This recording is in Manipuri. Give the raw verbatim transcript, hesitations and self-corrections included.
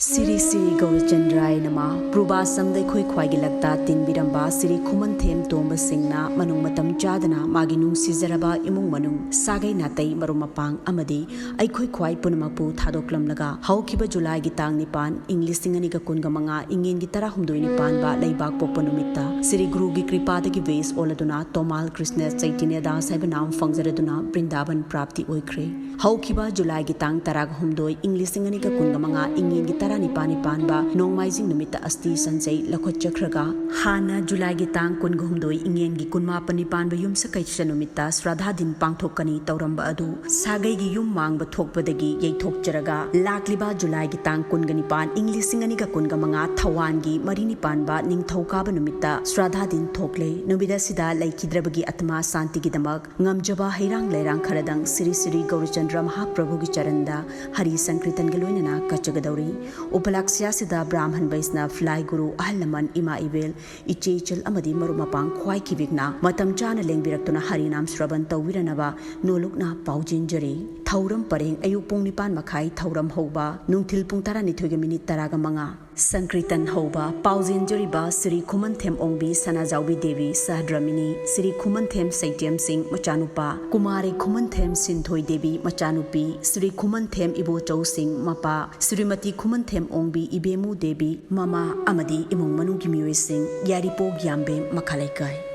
ꯁꯤꯔꯤ ꯁꯤꯔꯤ ꯒꯧꯔꯆꯟꯗ꯭ꯔꯥꯏ ꯅꯃ꯫ ꯄ꯭ꯔꯨꯕꯥꯁꯝꯗ ꯑꯩꯈꯣꯏ ꯈ꯭ꯋꯥꯏꯒꯤ ꯂꯛꯇ ꯇꯤꯟꯕꯤꯔꯝꯕ ꯁꯤꯔꯤ ꯈꯨꯃꯟꯊꯦꯝ ꯇꯣꯝꯕꯁꯤꯡꯅ ꯃꯅꯨꯡ ꯃꯇꯝ ꯆꯥꯗꯅ ꯃꯥꯒꯤ ꯅꯨꯡꯁꯤꯖꯔꯕ ꯏꯃꯨꯡ ꯃꯅꯨꯡ, ꯁꯥꯒꯩ ꯅꯥꯇꯩ, ꯃꯔꯨꯞ ꯃꯄꯥꯡ ꯑꯃꯗꯤ ꯑꯩꯈꯣꯏ ꯈ꯭ꯋꯥꯏ ꯄꯨꯝꯅꯃꯛꯄꯨ ꯊꯥꯗꯣꯛꯂꯝꯂꯒ, ꯍꯧꯈꯤꯕ ꯖꯨꯂꯥꯏꯒꯤ ꯇꯥꯡ ꯅꯤꯄꯥꯟ, ꯏꯪ ꯂꯤꯁꯤꯡ ꯑꯅꯤꯒ ꯀꯨꯟꯒ ꯃꯉꯥ, ꯏꯪꯉꯦꯟꯒꯤ ꯇꯔꯥꯍꯨꯝꯗꯣꯏꯅꯤ ꯄꯥꯟꯕ ꯂꯩꯕꯥꯛ ꯄꯣꯛꯄ ꯅꯨꯃꯤꯠꯇ ꯁꯤꯔꯤ ꯒꯨꯔꯨꯒꯤ ꯀ꯭ꯔꯤꯄꯥꯗꯒꯤ ꯕꯦꯁ ꯑꯣꯜꯂꯗꯨꯅ ꯇꯣꯃꯥꯜ ꯀ꯭ꯔꯤꯁꯅ ꯆꯩꯇꯟꯌ ꯗꯥꯁ ꯍꯥꯏꯕ ꯅꯥꯝ ꯐꯪꯖꯔꯗꯨꯅ ꯕ꯭ꯔꯤꯟꯗꯥꯕꯟ ꯄ꯭ꯔꯥꯞꯇꯤ ꯑꯣꯏꯈ꯭ꯔꯦ꯫ ꯍꯧꯈꯤꯕ ꯖꯨꯂꯥꯏꯒꯤ ꯇꯥꯡ ꯇꯔꯥꯒ ꯍꯨꯝꯗꯣꯏ, ꯏꯪ ꯂꯤꯁꯤꯡ ꯑꯅꯤꯒ ꯀꯨꯟꯒ ꯃꯉꯥ, ꯏꯪꯉꯦꯟꯒꯤ ꯇꯔꯥꯅꯤꯄꯥꯟꯅꯤ ꯄꯥꯟꯕ ꯅꯣꯡꯃꯥꯏꯖꯤꯡ ꯅꯨꯃꯤꯠꯇ ꯑꯁꯇꯤ ꯁꯟꯖꯩ ꯂꯧꯈꯠꯆꯈ꯭ꯔꯒ, ꯍꯥꯟꯅ ꯖꯨꯂꯥꯏꯒꯤ ꯇꯥꯡ ꯀꯨꯟꯒ ꯍꯨꯝꯗꯣꯏ, ꯏꯪꯉꯦꯟꯒꯤ ꯀꯨꯟꯃꯥꯄꯟꯅꯤ ꯄꯥꯟꯕ ꯌꯨꯝꯁꯀꯩꯁ ꯅꯨꯃꯤꯠꯇ ꯁ꯭ꯔꯥꯙꯥ ꯗꯤꯟ ꯄꯥꯡꯊꯣꯛꯀꯅꯤ ꯇꯧꯔꯝꯕ ꯑꯗꯨ ꯁꯥꯒꯩꯒꯤ ꯌꯨꯝ ꯃꯥꯡꯕ ꯊꯣꯛꯄꯗꯒꯤ ꯌꯩꯊꯣꯛꯆꯔꯒ, ꯂꯥꯛꯂꯤꯕ ꯖꯨꯂꯥꯏꯒꯤ ꯇꯥꯡ ꯀꯨꯟꯒ ꯅꯤꯄꯥꯟ, ꯏꯪ ꯂꯤꯁꯤꯡ ꯑꯅꯤꯒ ꯀꯨꯟꯒ ꯃꯉꯥ, ꯊꯋꯥꯟꯒꯤ ꯃꯔꯤꯅꯤ ꯄꯥꯟꯕ ꯅꯤꯡꯊꯧꯀꯥꯕ ꯅꯨꯃꯤꯠꯇ ꯁ꯭ꯔꯥꯙꯥ ꯗꯤꯟ ꯊꯣꯛꯂꯦ꯫ ꯅꯨꯃꯤꯠ ꯑꯁꯤꯗ ꯂꯩꯈꯤꯗ꯭ꯔꯕꯒꯤ ꯑꯥꯇꯃꯥ ꯁꯥꯟꯇꯤꯒꯤꯗꯃꯛ ꯉꯝꯖꯕ ꯍꯩꯔꯥꯡ ꯂꯩꯔꯥꯡ ꯈꯔꯗꯪ ꯁꯤꯔꯤ ꯁꯤꯔꯤ ꯒꯧꯔꯆꯟꯗ꯭ꯔ ꯃꯍꯥꯄ꯭ꯔꯚꯨꯒꯤ ꯆꯔꯟꯗ ꯍꯔꯤ ꯁꯪꯀ꯭ꯔꯤꯇꯟꯒ ꯂꯣꯏꯅꯅ ꯀꯠꯆꯒꯗꯧꯔꯤ꯫ ꯎꯄꯂꯛꯁ꯭ꯌꯥꯁꯤꯗ ꯕ꯭ꯔꯥꯍꯃꯟ ꯕꯩꯁꯅꯚ, ꯂꯥꯏ ꯒꯨꯔꯨ, ꯑꯍꯜ ꯂꯃꯟ, ꯏꯃꯥ ꯏꯕꯦꯜ, ꯏꯆꯦ ꯏꯆꯜ ꯑꯃꯗꯤ ꯃꯔꯨꯞ ꯃꯄꯥꯡ ꯈ꯭ꯋꯥꯏ ꯈꯤꯕꯤꯛꯅ ꯃꯇꯝ ꯆꯥꯅ ꯂꯦꯡꯕꯤꯔꯛꯇꯨꯅ ꯍꯔꯤꯅꯥꯝ ꯁ꯭ꯔꯕꯟ ꯇꯧꯕꯤꯔꯅꯕ ꯅꯣꯂꯨꯛꯅ ꯄꯥꯎꯖꯦꯟꯖꯔꯤ꯫ ꯊꯧꯔꯝ ꯄꯔꯦꯡ: ꯑꯌꯨꯛ ꯄꯨꯡ ꯅꯤꯄꯥꯟ ꯃꯈꯥꯏ ꯊꯧꯔꯝ ꯍꯧꯕ, ꯅꯨꯡꯊꯤꯜ ꯄꯨꯡ ꯇꯔꯥꯅꯤꯊꯣꯏꯒ ꯃꯤꯅꯤꯠ ꯇꯔꯥꯒ ꯃꯉꯥ꯫ ꯁꯪꯀ꯭ꯔꯤꯇꯟ ꯍꯧꯕ ꯄꯥꯎꯖꯦꯟꯖꯔꯤꯕ ꯁ꯭ꯔꯤ ꯈꯨꯃꯟꯊꯦꯝ ꯑꯣꯡꯕꯤ ꯁꯅꯥꯖꯥꯎꯕꯤ ꯗꯦꯕꯤ ꯁꯍꯗ꯭ꯔꯃꯤꯅꯤ, ꯁ꯭ꯔꯤ ꯈꯨꯃꯟꯊꯦꯝ ꯁꯩꯇꯦꯝ ꯁꯤꯡ ꯃꯆꯥꯅꯨꯄꯥ, ꯀꯨꯃꯥꯔꯤ ꯈꯨꯃꯟꯊꯦꯝ ꯁꯤꯟꯊꯣꯏ ꯗꯦꯕꯤ ꯃꯆꯥꯅꯨꯄꯤ, ꯁ꯭ꯔꯤ ꯈꯨꯃꯟꯊꯦꯝ ꯏꯕꯣꯆꯧ ꯁꯤꯡ ꯃꯄꯥ, ꯁ꯭ꯔꯤꯃꯇꯤ ꯈꯨꯃꯟꯊꯦꯝ ꯑꯣꯡꯕꯤ ꯏꯕꯦꯃꯨ ꯗꯦꯕꯤ ꯃꯃꯥ ꯑꯃꯗꯤ ꯏꯃꯨꯡ ꯃꯅꯨꯡꯒꯤ ꯃꯤꯑꯣꯏꯁꯤꯡ, ꯌꯥꯏꯔꯤꯄꯣꯛ ꯌꯥꯝꯕꯦꯝ ꯃꯈꯥ ꯂꯩꯀꯥꯏ꯫